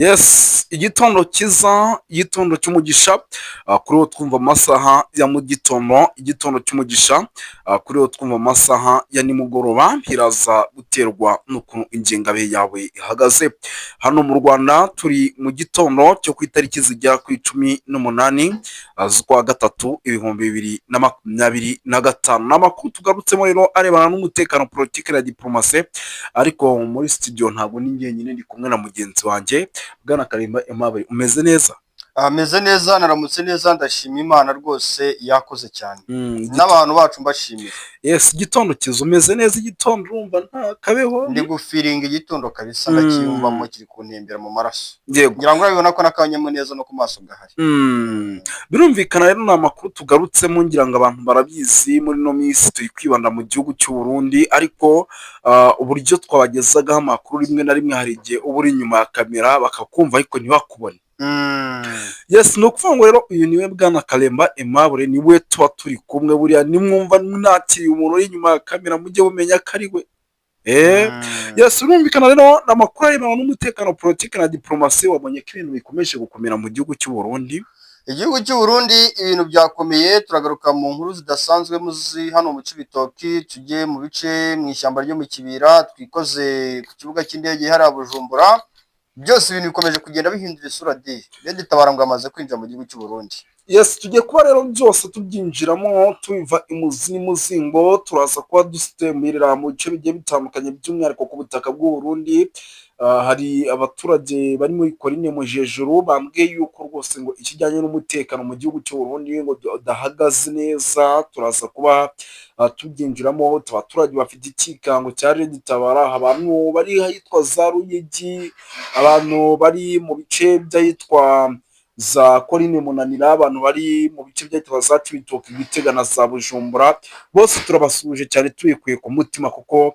Yes, igitondo cyiza, igitondo cy'umugisha kuri wo twumva amasaha ya mu gitondo, igitondo cy'umugisha kuri wo twumva amasaha ya nimugoroba, biraza guterwa n'ukuntu ingengabihe yawe ihagaze. Hano mu Rwanda turi mu gitondo cyo ku itariki zigera kuri 18 z'ukwa gatatu 2025. Ni amakuru tugarutsemo rero arebana n'umutekano, politiki na diporomasi, ariko muri studio ntabwo ni njyenyine, ndi kumwe na mugenzi wanjye Bwana Karimba Aimable. Umeze neza? Ameze neza, naramutse neza, ndashima Imana rwose, yakoze cyane n'abantu bacu mbashimira. Yes, igitondo cyiza, umeze neza igitondo, urumva nta kabeho? Ndi gufeelinga igitondo kabisa, ndacyiyumvamo, kiri kuntembera mu maraso. Ngira ngo urabibona ko n'akanyamuneza no ku maso gahari. Birumvikana rero, ni amakuru tugarutsemo, ngira ngo abantu barabizi, muri ino minsi turi kwibanda mu gihugu cy'u Burundi, ariko uburyo twabagezagaho amakuru, rimwe na rimwe hari igihe uba uri inyuma ya kamera bakakumva ariko ntibakubone. Yes, ni ukuvuga ngo rero uyu niwe Bwana Karemba Aimable, niwe tuba turi kumwe. Buriya nimwumva nakiriye umuntu uri inyuma ya kamera, mujye mumenya ko ari we. Yes, birumvikana rero, ni amakuru arebana n'umutekano, politiki na diporomasi. Wabonye ko ibintu bikomeje gukomera mu gihugu cy'u Burundi. Igihugu cy'u Burundi ibintu byakomeye. Turagaruka mu nkuru zidasanzwe muzi hano mu Cibitoki, tujye mu bice mu ishyamba ryo mu Kibira, twikoze ku kibuga cy'indege hariya Bujumbura. Byose ibintu bikomeje kugenda bihindura isura de Red Tabara ngo amaze kwinjira mu gihugu cy'u Burundi. Yes, tugiye kuba rero byose tubyinjiramo, tubiva imuzi n'imuzingo. Turaza kuba dutemberera mu bice bigiye bitandukanye, by'umwihariko ku butaka bw'u Burundi. Hari abaturage bari muri Korine Mujejuru bambwiye yuko rwose ngo ikijyanye n'umutekano mu gihugu cy'u Burundi ngo udahagaze neza. Turaza kuba tubyinjiramo. Abaturage bafite ikikango cya Red Tabara, abantu bari ahitwa za Ruyigi, abantu bari mu bice by'ahitwa za Korine Munanira, abantu bari mu bice by'ahitwa za Cibitoke, Gitega na za Bujumbura, bose turabasuhuje cyane tubikuye ku mutima kuko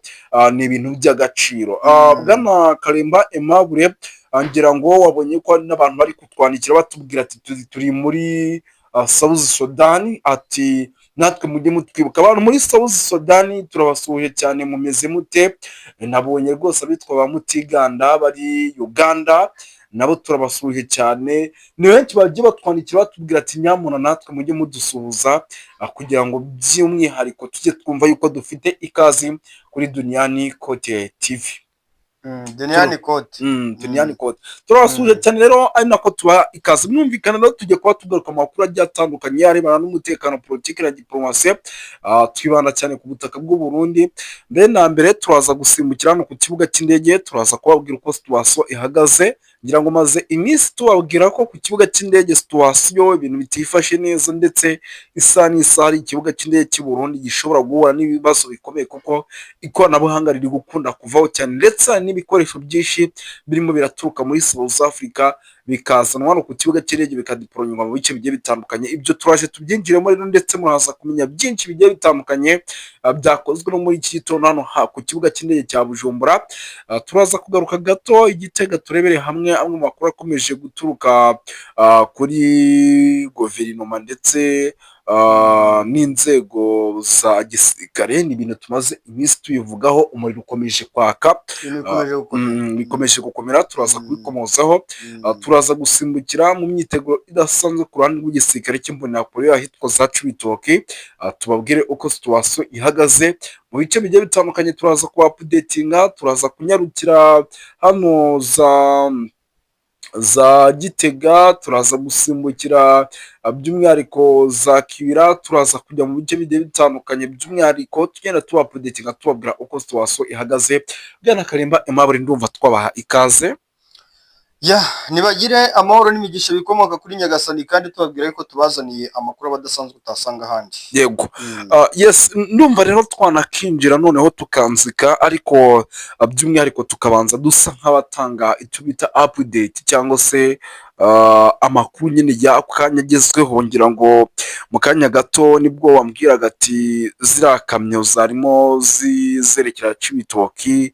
ni ibintu by'agaciro. Bwana Karemba Aimable, ngira ngo wabonye ko hari n'abantu bari kutwandikira batubwira ati turi muri South Sudan, ati natwe mujye mutwibuka. Abantu muri South Sudan turabasuhuje cyane, mumeze mute? Nabonye rwose abitwa ba Mutiganda bari Uganda, nabo turabasuhuje cyane. Ni benshi bagiye batwandikira batubwira ati nyamuna natwe mujye mudusuhuza, kugira ngo by'umwihariko tujye twumva yuko dufite ikaze kuri Duniyani Kote TV. Duniyani Kote. Duniyani Kote, turabasuhuje cyane rero, ari nako tubaha ikaze. Mwumvikana rero, tujye kuba tugaruka mu makuru agiye atandukanye arebana n'umutekano, politiki na diporomasi, twibanda cyane ku butaka bw'u Burundi. Mbere na mbere turaza gusimbukira hano ku kibuga cy'indege, turaza kubabwira uko situation ihagaze. Ngira ngo maze iminsi tubabwira ko ku kibuga cy'indege situation ibintu bitifashe neza, ndetse isaha n'isaha ari ikibuga cy'indege cy'u Burundi gishobora guhura n'ibibazo bikomeye, kuko ikoranabuhanga riri gukunda kuvaho cyane, ndetse hari n'ibikoresho byinshi birimo biraturuka muri South Africa bikazanwa hano ku kibuga cy'indege, bikadeployingwa mu bice bigiye bitandukanye. Ibyo turaje tubyinjiremo rero, ndetse muraza kumenya byinshi bigiye bitandukanye byakozwe no muri iki gitondo hano ku kibuga cy'indege cya Bujumbura. Turaza kugaruka gato i Gitega, turebere hamwe amwe mu makuru akomeje guturuka kuri guverinoma ndetse n'inzego za gisirikare. Ni ibintu tumaze iminsi tubivugaho, umuriro ukomeje kwaka. Ibintu bikomeje gukomera. Bikomeje gukomera, turaza kubikomozaho. Turaza gusimbukira mu myiteguro idasanzwe ku ruhande rw'igisirikare cy'Imbonerakure ahitwa za Cibitoke, tubabwire uko situation ihagaze mu bice bigiye bitandukanye. Turaza kuba updatinga, turaza kunyarukira hano za Gitega, turaza gusimbukira by'umwihariko za Kibira, turaza kujya mu bice bigiye bitandukanye, by'umwihariko tugenda tuba updatinga, tubabwira uko situation ihagaze. Bwana Karimba Aimable, ndumva twabaha ikaze. Ya, nibagire amahoro n'imigisha bikomoka kuri Nyagasani, kandi tubabwira yuko tubazaniye amakuru aba adasanzwe utasanga ahandi. Yego. Yes, ndumva rero twanakinjira noneho tukanzika, ariko by'umwihariko tukabanza dusa nk'abatanga icyo bita update cyangwa se amakuru nyine y'ako kanya agezweho. Ngira ngo mu kanya gato nibwo wambwiraga ati ziriya kamyo zarimo zerekera Cibitoki.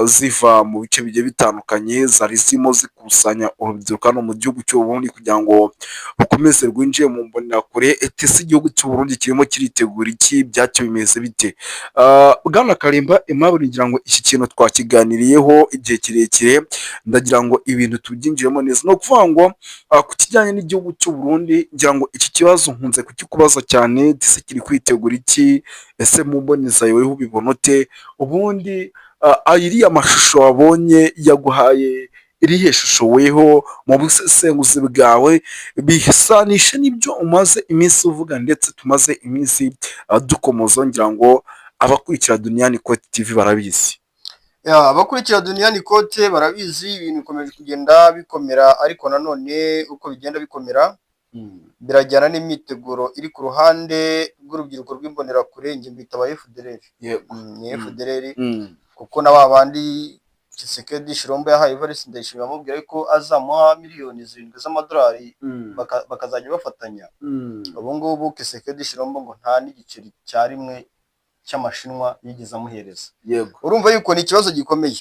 ziva mu bice bigiye bitandukanye, zari zirimo zikusanya urubyiruko hano mu gihugu cy'u Burundi kugira ngo rukomeze rwinjire mu mbonerakure. Ese igihugu cy'u Burundi kirimo kiritegura iki? Byacyo bimeze bite? Bwana Karimba Aimable, ngira ngo iki kintu twakiganiriyeho igihe kirekire, ndagira ngo ibintu tubyinjiremo neza. Ni ukuvuga ngo ku kijyanye n'igihugu cy'u Burundi, ngira ngo iki kibazo nkunze kukikubaza cyane: ese kiri kwitegura iki? Ese mu mboni zawe weho ubibona ute? Ubundi iriya mashusho wabonye yaguhaye irihe shusho weho mu busesenguzi bwawe? Bisanishe n'ibyo umaze iminsi uvuga ndetse tumaze iminsi dukomoza, ngira ngo abakurikira Duniyani Kote TV barabizi. Abakurikira Duniyani Kote barabizi, ibintu bikomeje kugenda bikomera, ariko nanone uko bigenda bikomera birajyana n'imyiteguro iri ku ruhande rw'urubyiruko rw'imbonerakure. Njye mbita aba FDLR. Ni FDLR, kuko na ba bandi Tshisekedi Tshilombo yahaye Evariste Ndayishimiye, amubwira ko azamuha miliyoni 7 z'amadolari, bakazajya bafatanya. Ubu ngubu Tshisekedi Tshilombo ngo nta n'igiceri cya rimwe cy'amashinwa yigeze amuhereza. Urumva yuko ni ikibazo gikomeye.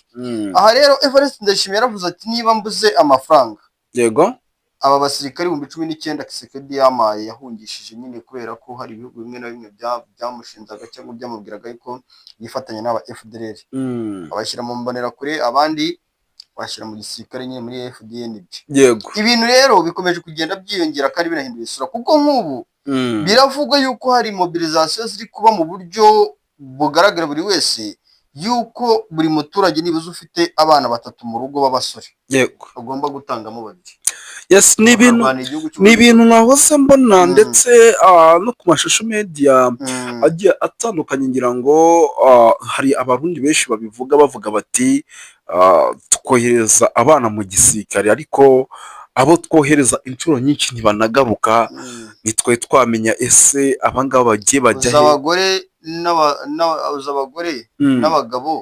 Aha rero Evariste Ndayishimiye yaravuze ati: "Niba mbuze amafaranga, aba basirikare 19,000 Tshisekedi yamaye, yahungishije nyine kubera ko hari ibihugu bimwe na bimwe byamushinzaga cyangwa byamubwiraga yuko yifatanya n'aba FDLR, abashyira mu mbonerakure, abandi bashyira mu gisirikare nyine muri FDNB." Ibintu rero bikomeje kugenda byiyongera kandi binahindura isura, kuko nk'ubu biravugwa yuko hari mobilisation ziri kuba mu buryo bugaragara buri wese, yuko buri muturage nibuze ufite abana batatu mu rugo b'abasore agomba gutangamo babiri Yes, ni ibintu bakarwanira igihugu cy'u ni ibintu nahoze mbona ndetse no ku ma social media agiye atandukanye. Ngira ngo hari Abarundi benshi babivuga, bavuga bati: "Twohereza abana mu gisirikare, ariko abo twohereza inshuro nyinshi ntibanagaruka." Ntitwari twamenya ese abangaba bagiye bajya Uzi he? abagore uzi abagore n'abagabo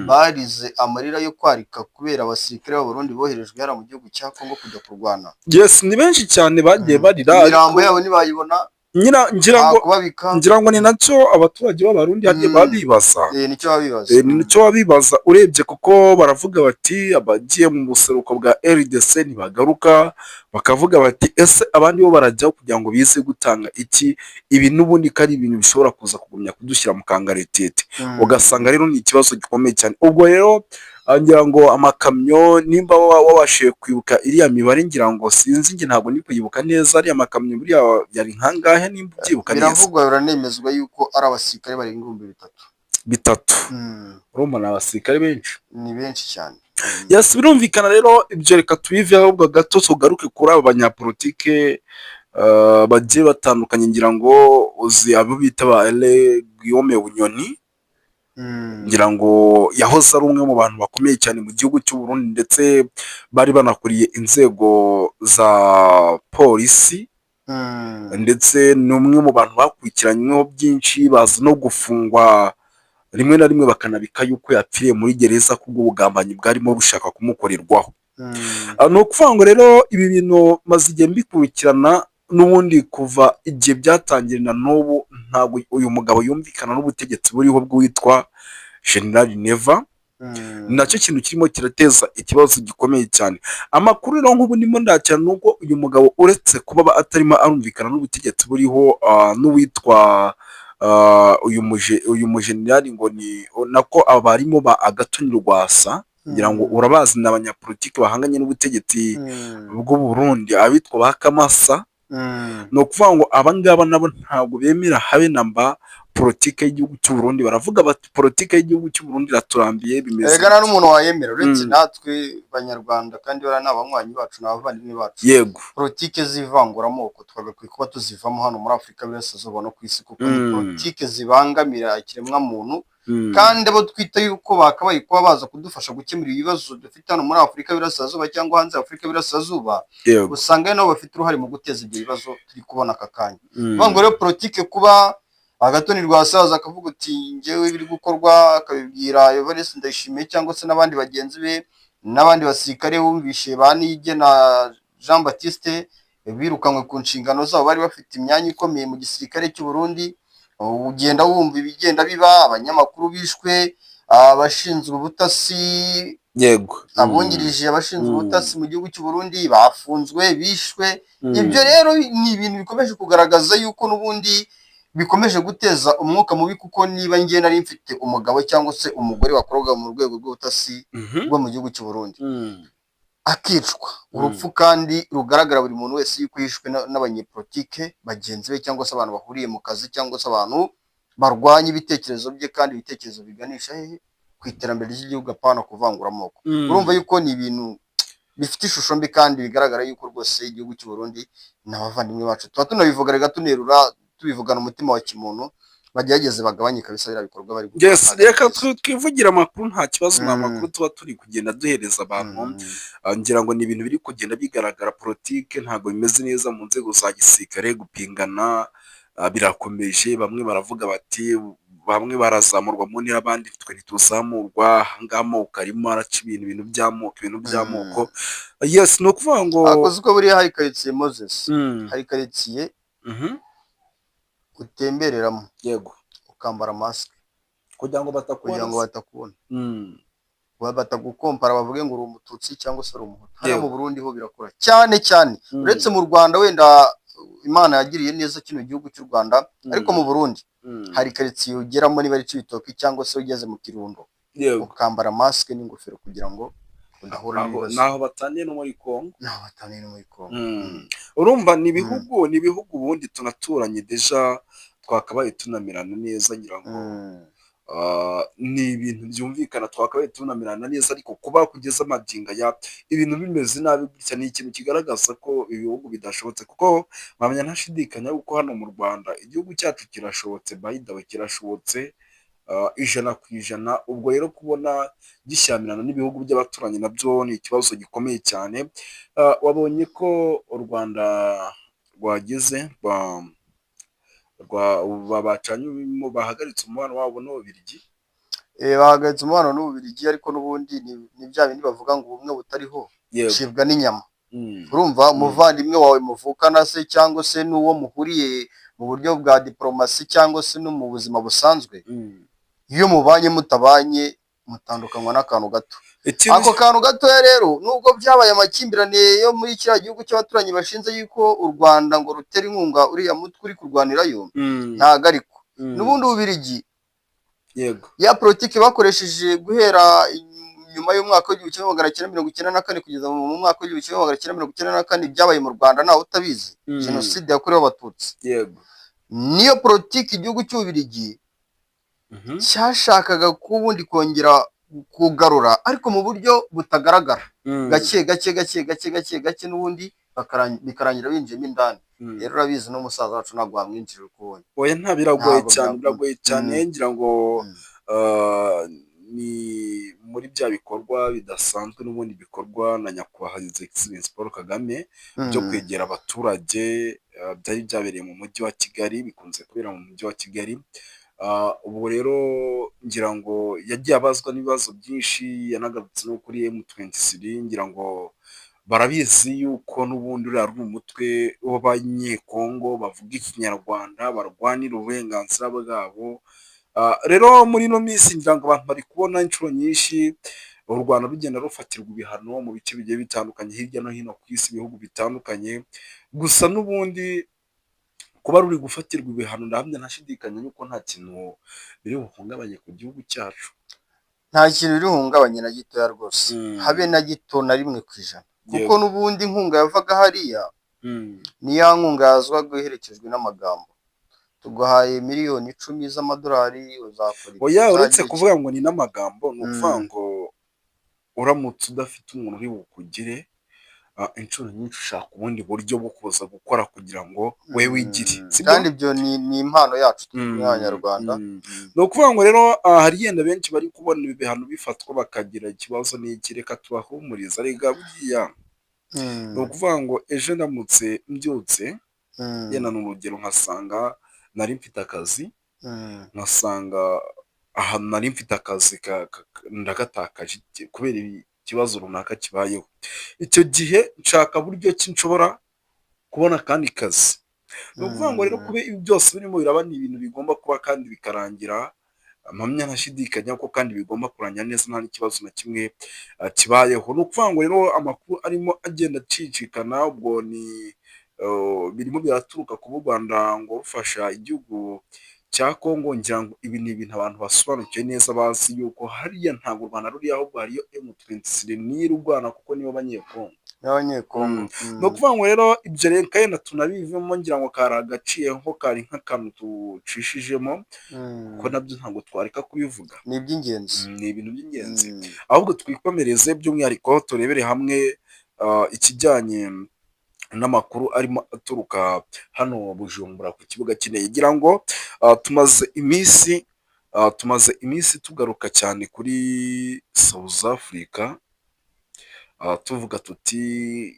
barize amarira yo kwarika kubera abasirikare b'Abarundi boherejwe hariya mu gihugu cya Kongo kujya kurwana. Yes, ni benshi cyane bagiye barira, Imirambo ariko yabo ntibayibona, ngira nta ngo kubabika. Ngira ngo ni nacyo abaturage b'Abarundi hagiye baba bibaza. Nicyo baba bibaza. Ni nicyo baba bibaza urebye, kuko baravuga bati abagiye mu buseruko bwa RDC ntibagaruka, bakavuga bati: "Ese abandi bo barajyaho kugira ngo bize gutanga iki?" Ibi n'ubundi ko ari ibintu bishobora kuza kugumya kudushyira mu kangaratete. Ugasanga rero ni ikibazo gikomeye cyane. Ubwo rero ngira ngo amakamyo, nimba wabashije kwibuka iriya mibare, ngira ngo sinzi, njye ntabwo ndi kuyibuka neza, ariya makamyo buriya yari nkangahe, nimba ubyibuka neza? Biravugwa, biranemezwa yuko ari abasirikare barenga 3000. Bitatu. Urumva ni abasirikare benshi. Ni benshi cyane. Yes, birumvikana rero. Ibyo reka tubiveho, ahubwo gato tugaruke kuri aba banyapolitike bagiye batandukanye. Ngira ngo uzi abo bita ba Alain Guillaume Bunyoni. Ngira ngo yahoze ari umwe mu bantu bakomeye cyane mu gihugu cy'u Burundi, ndetse bari banakuriye inzego za polisi, ndetse ni umwe mu bantu bakurikiranyweho byinshi, baza no gufungwa, rimwe na rimwe bakanabika yuko yapfiriye muri gereza kubw'ubugambanyi bwarimo bushaka kumukorerwaho. Ni ukuvuga ngo rero ibi bintu maze igihe mbikurikirana n'ubundi, kuva igihe byatangiye na n'ubu ntabwo uyu mugabo yumvikana n'ubutegetsi buriho bw'uwitwa General Neva. Nacyo kintu kirimo kirateza ikibazo gikomeye cyane. Amakuru rero nk'ubu ndimo ndakira ni uko uyu mugabo, uretse kuba atarimo arumvikana n'ubutegetsi buriho, n'uwitwa uyu mujenerali, ngo ni nako abarimo ba Agathon Rwasa, ngira ngo urabazi, ni abanyapolitiki bahanganye n'ubutegetsi bw'u Burundi, abitwa ba Kamasa. Ni ukuvuga ngo aba ngaba nabo ntabwo bemera habe na mba politike y'igihugu cy'u Burundi. Baravuga bati: "Politike y'igihugu cy'u Burundi iraturambiye, bimeze Erega nta n'umuntu wayemera uretse Mm. natwe Banyarwanda, kandi bariya ni abanywanyi bacu, ni abavandimwe bacu. Politike z'ivanguramoko twagakwiye kuba tuzivamo hano muri Afurika y'Iburasirazuba no ku isi, kuko ni politike zibangamira ikiremwamuntu, kandi abo twita yuko bakabaye kuba baza kudufasha gukemura ibibazo dufite hano muri Afurika y'Iburasirazuba cyangwa hanze ya Afurika y'Iburasirazuba, usanga ari nabo bafite uruhare mu guteza ibyo bibazo turi kubona aka kanya. Kuvuga ngo rero politike, kuba Agathon Rwasa akavuga uti: "Njyewe ibiri gukorwa," akabibwira Evariste Ndayishimiye cyangwa se n'abandi bagenzi be n'abandi basirikare wumvishe ba Niyigena Jean Baptiste birukanywe ku nshingano zabo, bari bafite imyanya ikomeye mu gisirikare cy'u Burundi. Ugenda wumva ibigenda biba, abanyamakuru bishwe. Abashinzwe ubutasi, abungirije abashinzwe ubutasi mu gihugu cy'u Burundi bafunzwe, bishwe. Ibyo rero ni ibintu bikomeje kugaragaza yuko n'ubundi bikomeje guteza umwuka mubi, kuko niba njye nari mfite umugabo cyangwa se umugore wakoraga mu rwego rw'ubutasi bwo mu gihugu cy'u Burundi, akicwa urupfu kandi rugaragara buri muntu wese yuko yishwe n'abanyepolitike bagenzi be, cyangwa se abantu bahuriye mu kazi, cyangwa se abantu barwanya ibitekerezo bye, kandi ibitekerezo biganisha hehe? Ku iterambere ry'igihugu, apana kuvangura amoko. Urumva yuko ni ibintu bifite ishusho mbi, kandi bigaragara yuko rwose igihugu cy'u Burundi ni abavandimwe bacu. Tuba tunabivuga rega, tunerura, tubivugana umutima wa kimuntu, bagerageze bagabanye kabisa biriya bikorwa bari gukora. Yes, ntabwo ari reka byiza. Twivugire amakuru, nta kibazo, ni amakuru tuba turi kugenda duhereza abantu. Ngira ngo ni ibintu biri kugenda bigaragara, politike ntabwo bimeze neza mu nzego za gisirikare, gupingana birakomeje. Bamwe baravuga bati bamwe barazamurwa mu ntera, abandi twe ntituzamurwa. Ahangaha amoko arimo araca ibintu, ibintu by'amoko, ibintu by'amoko. Yes, ni ukuvuga ngo Ariko uzi ko buriya hari karitsiye, Moses, hari karitsiye utembereramo ukambara masike kugira ngo batakubona? Kugira ngo batakubona, batagukompara, bavuge ngo uri Umututsi cyangwa se uri Umuhutu. Hariya mu Burundi ho birakora cyane cyane. Uretse mu Rwanda wenda Imana yagiriye neza kino gihugu cy'u Rwanda, ariko mu Burundi hari karitsiye ugeramo, niba ari Cibitoke cyangwa se ugeze mu Kirundo, ukambara masike n'ingofero kugira ngo udahura Aho n'ibibazo. naho bataniye no muri Congo. Naho bataniye no muri Congo. Urumva ni ibihugu ubundi tunaturanye, déjà twakabaye tunamerana neza, ngira ngo ni ibintu byumvikana, twakabaye tunamerana neza, ariko kuba kugeza magingo aya ibintu bimeze nabi gutya ni ikintu kigaragaza ko ibihugu bidashobotse, kuko mpamya ntashidikanya kuko hano mu Rwanda igihugu cyacu kirashobotse, by the way, kirashobotse 100%. Ubwo rero kubona gishyamirana n'ibihugu by'abaturanyi nabyo ni ikibazo gikomeye cyane. Wabonye ko u Rwanda rwagize bacanye, bahagaritse umubano wabo n'Ububiligi. Bahagaritse umubano n'Ububiligi, ariko n'ubundi ni bya bindi bavuga ngo ubumwe butariho bucibwa n'inyama. Urumva umuvandimwe wawe muvukana se, cyangwa se n'uwo muhuriye mu buryo bwa diporomasi, cyangwa se no mu buzima busanzwe, iyo mubanye mutabanye, mutandukanywa n'akantu gato. Ako kantu gatoya rero, nubwo byabaye amakimbirane yo muri kiriya gihugu cy'abaturanyi bashinze yuko u Rwanda ngo rutera inkunga uriya mutwe uri kurwanirayo, ntago ariko n'ubundi Ububiligi, ya politiki bakoresheje guhera nyuma y'umwaka w'1994 kugeza mu mwaka w'1994, byabaye mu Rwanda ntawe utabizi, jenoside yakorewe Abatutsi, niyo politiki igihugu cy'Ububiligi cyashakaga ko ubundi kongera kugarura, ariko mu buryo butagaragara, gake gake gake gake gake gake, n'ubundi bikarangira binjiyemo indani. Rero urabizi, n'umusaza wacu ntabwo wamwinjirira uko ubonye. Oya, nta, biragoye Ntabwo cyane. byakunda. Biragoye cyane. Ngira ngo ni muri bya bikorwa bidasanzwe n'ubundi bikorwa na Nyakubahwa His Excellence Paul Kagame byo kwegera abaturage, byari byabereye mu mujyi wa Kigali, bikunze kubera mu mujyi wa Kigali. Ubu rero ngira ngo yagiye abazwa n'ibibazo byinshi, yanagarutse no kuri M23. Ngira ngo barabizi yuko n'ubundi uriya ari umutwe w'Abanyekongo bavuga Ikinyarwanda, barwanira uburenganzira bwabo. Rero muri ino minsi ngira ngo abantu bari kubona inshuro nyinshi u Rwanda rugenda rufatirwa ibihano mu bice bigiye bitandukanye hirya no hino ku isi, ibihugu bitandukanye. Gusa n'ubundi kuba ruri gufatirwa ibihano, ndahamya ntashidikanya yuko nta kintu biri buhungabanye ku gihugu cyacu. Nta kintu biri buhungabanye na gitoya rwose, habe na gito, na 1%, kuko n'ubundi inkunga yavaga hariya ni ya nkunga yazwaga iherekejwe n'amagambo: tuguhaye miliyoni 10 z'amadolari, uzakora ibi, Oya, uretse uzagira iki. kuvuga ngo ni n'amagambo, ni ukuvuga ngo uramutse udafite umuntu uri bukugire, inshuro nyinshi ushaka ubundi buryo bwo kuza gukora kugira ngo we wigire, sibyo? Kandi ibyo ni impano yacu twe nk'Abanyarwanda. Ni ukuvuga ngo rero hari yenda benshi bari kubona ibi bihano bifatwa bakagira ikibazo n'iki. Reka tubahumurize erega buriya ni ukuvuga ngo ejo ndamutse mbyutse, yenda ni urugero, nkasanga nari mfite akazi, nkasanga ahantu nari mfite akazi ndagatakaje kubera ikibazo runaka kibayeho, icyo gihe nshaka buryo ki nshobora kubona akandi kazi. Ni ukuvuga ngo rero kuba ibi byose birimo biraba ni ibintu bigomba kuba kandi bikarangira. Mpamya ntashidikanya ko kandi bigomba kurangira neza nta n'ikibazo na kimwe kibayeho. Ni ukuvuga ngo rero amakuru arimo agenda acicikana, ubwo ni birimo biraturuka kuba u Rwanda ngo rufasha igihugu cya Kongo. Ngira ngo ibi ni ibintu abantu basobanukiwe neza, bazi yuko hariya ntabwo u Rwanda ruri, ahubwo hariyo M23 niyo irwana, kuko nibo Banyekongo. N'Abanyekongo. Ni ukuvuga ngo rero ibyo reka yenda tunabivemo, ngira ngo kari agaciyeho, kari nk'akantu tucishijemo, kuko nabyo ntabwo twareka kubivuga. Ni iby'ingenzi. Ni ibintu by'ingenzi. Ahubwo twikomereze, by'umwihariko turebere hamwe ikijyanye n'amakuru arimo aturuka hano Bujumbura ku kibuga cy'indege. Ngira ngo tumaze iminsi tugaruka cyane kuri South Africa, tuvuga tuti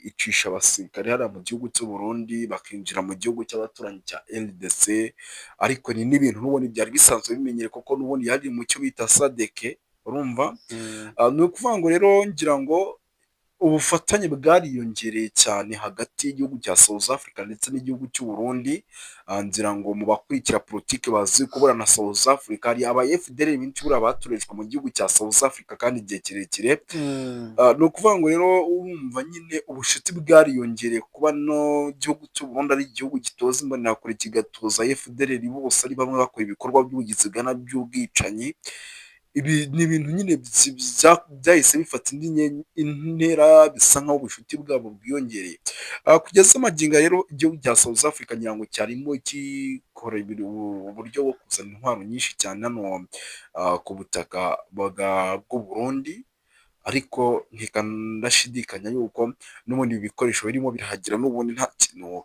icisha abasirikare hariya mu gihugu cy'u Burundi, bakinjira mu gihugu cy'abaturanyi cya RDC, ariko ni n'ibintu n'ubundi byari bisanzwe bimenyerewe, kuko n'ubundi yari mu cyo bita SADC, urumva. Ni ukuvuga ngo rero ngira ngo ubufatanye bwariyongereye cyane hagati y'igihugu cya South Africa ndetse n'igihugu cy'u Burundi. Ngira ngo mu bakurikira politiki bazi ko buriya na South Africa hari aba FDLR benshi buriya batorejwe mu gihugu cya South Africa kandi igihe kirekire. Ni ukuvuga ngo rero urumva nyine ubucuti bwariyongereye, kuba no gihugu cy'u Burundi ari igihugu gitoza Imbonerakure, kigatoza FDLR, bose ari bamwe bakora ibikorwa by'ubugizi bwa nabi, by'ubwicanyi. Ibi ni ibintu nyine byahise bifata indi ntera, bisa nkaho ubucuti bwabo bwiyongereye. Kugeza magingo aya rero igihugu cya South Africa ngira ngo cyarimo gikora uburyo bwo kuzana intwaro nyinshi cyane hano ku butaka bw'u Burundi, ariko nkeka ndashidikanya yuko n'ubundi ibi bikoresho birimo birahagera n'ubundi nta kintu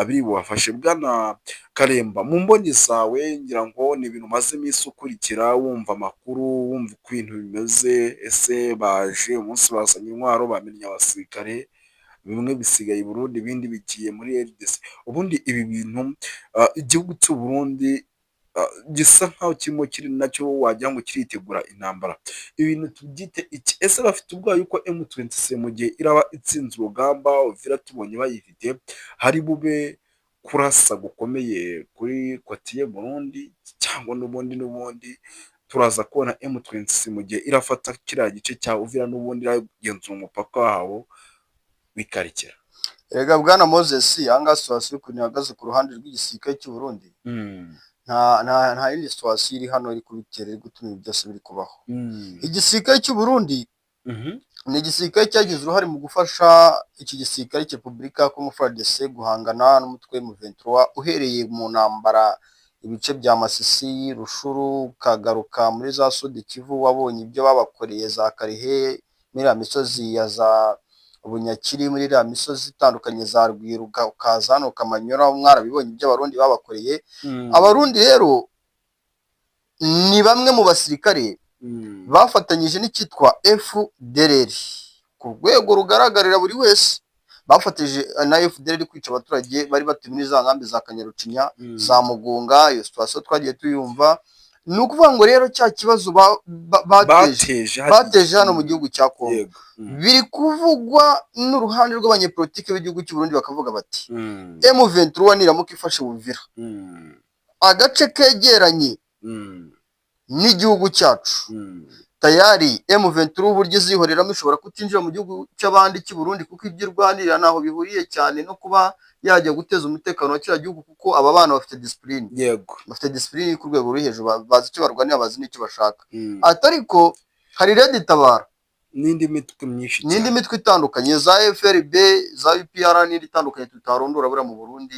biri bubafashe. Bwana Karemba, mu mboni zawe, ngira ngo ni ibintu umaze iminsi ukurikira, wumva amakuru, wumva uko ibintu bimeze. Ese baje umunsi bazanye intwaro, bamennye abasirikare, bimwe bisigaye i Burundi, ibindi bigiye muri RDC. Ubundi ibi bintu, igihugu cy'u Burundi gisa nkaho kirimo kiri nacyo wagira ngo kiritegura intambara. Ibintu tubyite iki? Ese bafite ubwoba yuko M23 mu gihe iraba itsinze urugamba, Uvira tubonye bayifite, hari bube kurasa gukomeye kuri côté Burundi, cyangwa n'ubundi turaza kubona M23 mu gihe irafata kiriya gice cya Uvira, n'ubundi iragenzura umupaka wawo bikarekera? Erega bwana Moses, ahangaha situation ukuntu ihagaze ku ruhande rw'igisirikare cy'u Burundi, nta yindi situation iri hano iri kubitera, iri gutuma ibi byose biri kubaho. Igisirikare cy'u Burundi ni igisirikare cyagize uruhare mu gufasha iki gisirikare cya Repubulika ya Congo FARDC guhangana n'umutwe M23, uhereye mu ntambara ibice bya Masisi, Rutshuru, ukagaruka muri za Sud Kivu, wabonye ibyo babakoreye za Kalehe, muri iriya misozi ya za Bunyakiri, muri iriya misozi itandukanye za Rwiruka, ukaza hano Kamanyola, mwarabibonye ibyo Abarundi babakoreye. Abarundi rero ni bamwe mu basirikare bafatanyije n'icyitwa FDLR ku rwego rugaragarira buri wese. Bafatanyije na FDLR kwica abaturage bari batuye muri za nkambi za Kanyarucinya, za Mugunga. Iyo situation twagiye tuyumva. Ni ukuvuga ngo rero cya kibazo bateje bateje bateje hano mu gihugu cya Kongo, biri kuvugwa n'uruhande rw'abanyepolitiki b'igihugu cy'u Burundi, bakavuga bati M23 niramuka ifashe Uvira, agace kegeranye n'igihugu cyacu, tayari M23 uburyo izihoreramo ishobora kutinjira mu gihugu cy'abandi cy'i Burundi, kuko ibyo irwanirira ntaho bihuriye cyane no kuba yajya guteza umutekano wa kiriya gihugu, kuko aba bana bafite discipline, bafite discipline iri ku rwego ruri hejuru, bazi icyo barwanira, bazi n'icyo bashaka. Ati ariko hari Red Tabara n'indi mitwe myinshi n'indi cyane. mitwe itandukanye za FRB, za UPR n'indi itandukanye tutarondora. Buriya mu Burundi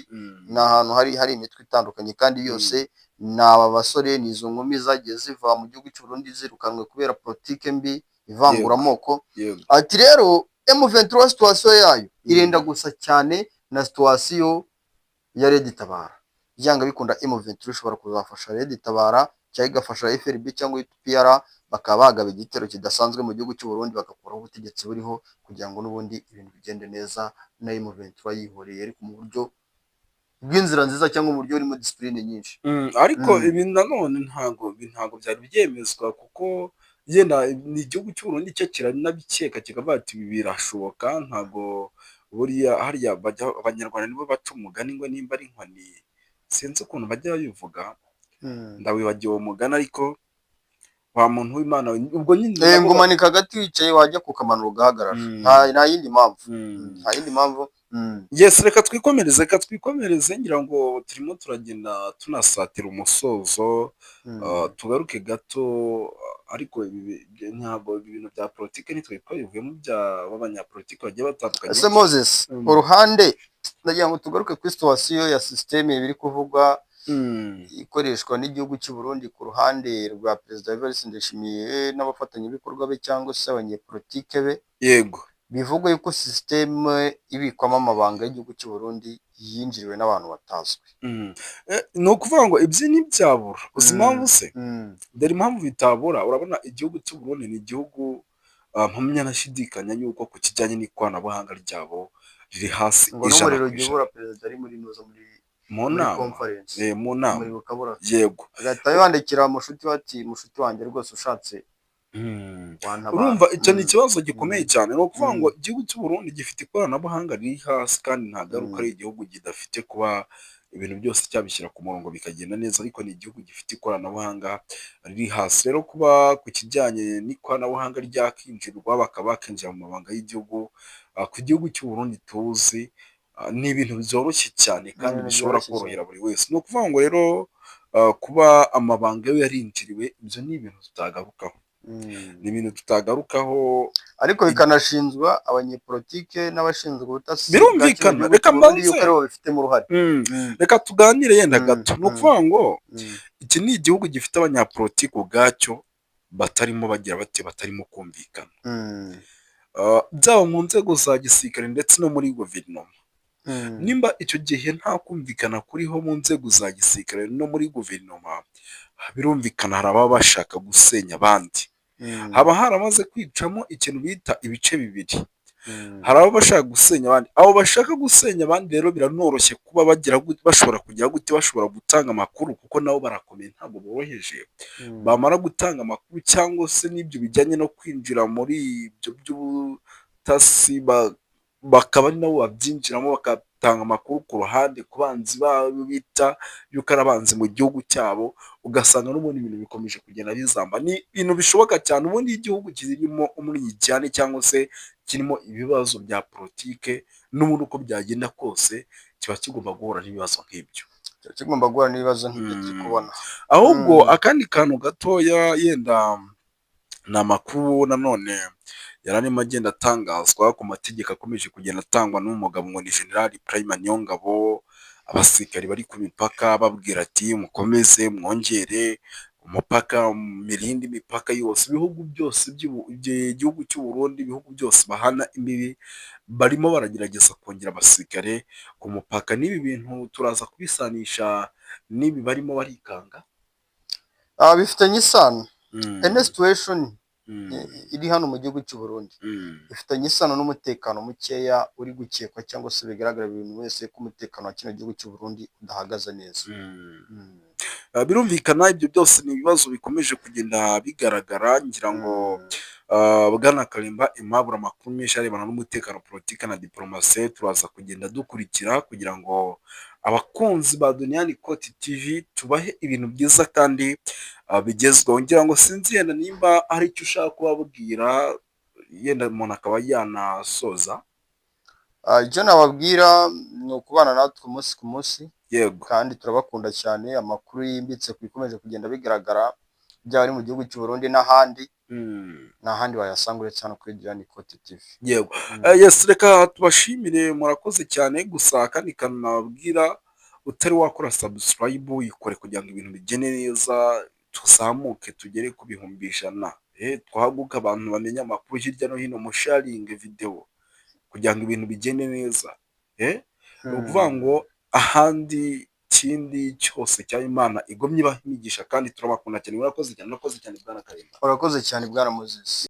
ni ahantu hari imitwe itandukanye, kandi yose ni aba basore, ni izo nkumi zagiye ziva mu gihugu cy'u Burundi zirukanwe kubera politike mbi, ivanguramoko. Ati rero M23 situation yayo irenda gusa cyane na situation ya Red Tabara. Byanga bikunda M23 ishobora kuzafasha Red Tabara cyangwa igafasha FRB cyangwa UPR, bakaba bagaba igitero kidasanzwe mu gihugu cy'u Burundi, bagakuraho ubutegetsi buriho, kugira ngo n'ubundi ibintu bigende neza na M23 yihoreye, ariko mu buryo bw'inzira nziza cyangwa mu buryo burimo discipline nyinshi. Ariko ibi nanone ntabwo byari byemezwa, kuko yenda ni igihugu cy'u Burundi cyo kiranabikeka, kikavuga ati ibi birashoboka. Ntabwo buriya harya bajya, Abanyarwanda nibo baca umugani ngo nimba ari inkoni, sinzi ukuntu bajya babivuga, ndawibagiwe uwo mugani, ariko Wa muntu w'Imana we, ubwo nyine Ngo umanika hagati wicaye, wajya kukamanura ugahagarara. Nta yindi mpamvu. Nta yindi mpamvu. Yes, reka twikomereze, reka twikomereze. Ngira ngo turimo turagenda tunasatira umusozo. Tugaruke gato, ariko ibi ntabwo ibi bintu bya politiki nitwe twabivuyemo, b'abanyapolitiki bagiye batandukanye. Ese Moses, uruhande ndagira ngo tugaruke kuri situation ya système biri kuvugwa ikoreshwa n'igihugu cy'u Burundi ku ruhande rwa Perezida Evariste Ndayishimiye n'abafatanyabikorwa be cyangwa se abanyepolitike be. Bivugwa yuko système ibikwamo amabanga y'igihugu cy'u Burundi yinjiriwe n'abantu batazwi. Ni ukuvuga ngo ibyo ntibyabura. Uzi impamvu se? Dore impamvu bitabura. Urabona igihugu cy'u Burundi ni igihugu mpamya ntashidikanya yuko ku kijyanye n'ikoranabuhanga ryabo riri hasi Ngo ijana n'umuriro ku ujya ijana. ubura perezida ari muri nuza muri Mu muri nama. conference. Mu nama. Umuriro ukabura. Agahita yandikira mushuti we ati: "Mushuti wanjye, rwose ushatse wantabara." Urumva icyo ni ikibazo gikomeye cyane. Ni ukuvuga ngo igihugu cy'u Burundi gifite ikoranabuhanga riri hasi, kandi ntabwo ari uko ari igihugu kidafite kuba ibintu byose cyabishyira ku murongo bikagenda neza, ariko ni igihugu gifite ikoranabuhanga riri hasi. Rero kuba ku kijyanye n'ikoranabuhanga ryakinjirwa, bakaba bakinjira mu mabanga y'igihugu, ku gihugu cy'u Burundi tuzi, ni ibintu byoroshye cyane Ni kandi ibintu bishobora byoroshye korohera cyane. buri wese. Ni ukuvuga ngo rero kuba amabanga yo yarinjiriwe, ibyo ni ibintu tutagarukaho. Ni ibintu tutagarukaho. Ariko bikanashinjwa abanyepolitike n'abashinzwe ubutasi bwa kino Birumvikana, gihugu reka cy'u Burundi yuko mbanze aribo babifitemo uruhare. Reka tuganire yenda gato. Ni ukuvuga ngo iki ni igihugu gifite abanyapolitiki ubwacyo batarimo bagira bate, batarimo kumvikana. Byaba mu nzego za gisirikare ndetse no muri guverinoma. Nimba icyo gihe nta kumvikana kuriho mu nzego za gisirikare no muri guverinoma, birumvikana hari ababa bashaka gusenya abandi. Haba haramaze kwicamo ikintu bita ibice bibiri. Hari ababa bashaka gusenya abandi. Abo bashaka gusenya abandi rero biranoroshye kuba bagira bashobora kugira gute, bashobora gutanga amakuru kuko nabo barakomeye, ntabwo boroheje. Bamara gutanga amakuru cyangwa se n'ibyo bijyanye no kwinjira muri ibyo by'ubutasi, bakaba ari nabo babyinjiramo, bagatanga amakuru ku ruhande ku banzi babo bita yuko ari abanzi mu gihugu cyabo, ugasanga n'ubundi ibintu bikomeje kugenda bizamba. Ni ibintu bishoboka cyane. Ubundi iyo igihugu kirimo umwiryane cyangwa se kirimo ibibazo bya politike, n'ubundi uko byagenda kose kiba kigomba guhura n'ibibazo nk'ibyo. Kiba kigomba guhura n'ibibazo nk'ibyo turi kubona. Ahubwo akandi kantu gatoya yenda ni amakuru nanone yari arimo agenda atangazwa ku mategeko akomeje kugenda atangwa n'umugabo ngo ni General Prime Niyongabo, abasirikari bari ku mipaka babwira ati: "Mukomeze mwongere umupaka, mirinde imipaka yose." Ibihugu byose, igihugu cy'u Burundi, ibihugu byose bahana imbibi barimo baragerageza kongera abasirikare ku mupaka. N'ibi bintu turaza kubisanisha n'ibi barimo barikanga. Bifitanye isano. Any situation iri hano mu gihugu cy'u Burundi ifitanye isano n'umutekano mukeya uri gukekwa cyangwa se bigaragara buri muntu wese ko umutekano wa kino gihugu cy'u Burundi udahagaze neza. Birumvikana ibyo byose ni ibibazo bikomeje kugenda bigaragara. Ngira ngo Bwana Karimba Aimable, amakuru menshi arebana n'umutekano, politiki na diporomasi turaza kugenda dukurikira kugira ngo abakunzi ba Duniyani Koti TV tubahe ibintu byiza kandi bigezweho. Ngira ngo sinzi yenda nimba hari icyo ushaka kubabwira, yenda umuntu akaba yanasoza. Icyo nababwira ni ukubana natwe umunsi ku munsi. Kandi turabakunda cyane. Amakuru yimbitse ku bikomeje kugenda bigaragara, byaba ari mu gihugu cy'u Burundi n'ahandi, nta handi wayasanga uretse hano kuri Diane Cote TV. Yego. Yes, reka tubashimire, murakoze cyane. Gusa akandi kantu nababwira, utari wakora subscribe yikore kugira ngo ibintu bigende neza, tuzamuke tugere ku 100,000, twaguke, abantu bamenye amakuru hirya no hino, musharinge videwo kugira ngo ibintu bigende neza. Ni ukuvuga ngo ahandi ikindi cyose cya Imana igomye ibaha imigisha, kandi turabakunda cyane. Murakoze cyane, murakoze cyane, Bwana Karimba. Urakoze cyane, Bwana Moses.